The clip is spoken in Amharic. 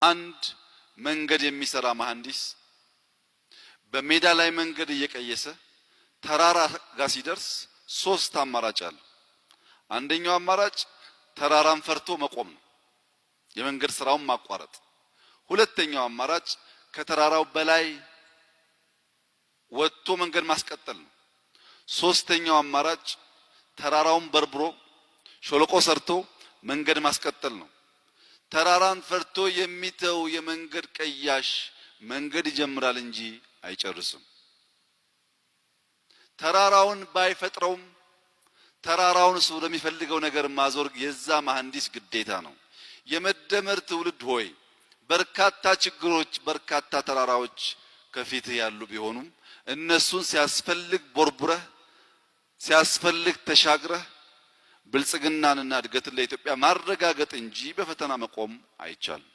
አንድ መንገድ የሚሰራ መሐንዲስ በሜዳ ላይ መንገድ እየቀየሰ ተራራ ጋር ሲደርስ ሶስት አማራጭ አለ። አንደኛው አማራጭ ተራራን ፈርቶ መቆም ነው፣ የመንገድ ስራውን ማቋረጥ። ሁለተኛው አማራጭ ከተራራው በላይ ወጥቶ መንገድ ማስቀጠል ነው። ሶስተኛው አማራጭ ተራራውን በርብሮ ሸለቆ ሰርቶ መንገድ ማስቀጠል ነው። ተራራን ፈርቶ የሚተው የመንገድ ቀያሽ መንገድ ይጀምራል እንጂ አይጨርስም። ተራራውን ባይፈጥረውም ተራራውን እሱ ወደሚፈልገው ነገር ማዞር የዛ መሐንዲስ ግዴታ ነው። የመደመር ትውልድ ሆይ፣ በርካታ ችግሮች፣ በርካታ ተራራዎች ከፊትህ ያሉ ቢሆኑም እነሱን ሲያስፈልግ ቦርቡረህ፣ ሲያስፈልግ ተሻግረህ ብልጽግናንና እድገትን ለኢትዮጵያ ማረጋገጥ እንጂ በፈተና መቆም አይቻልም።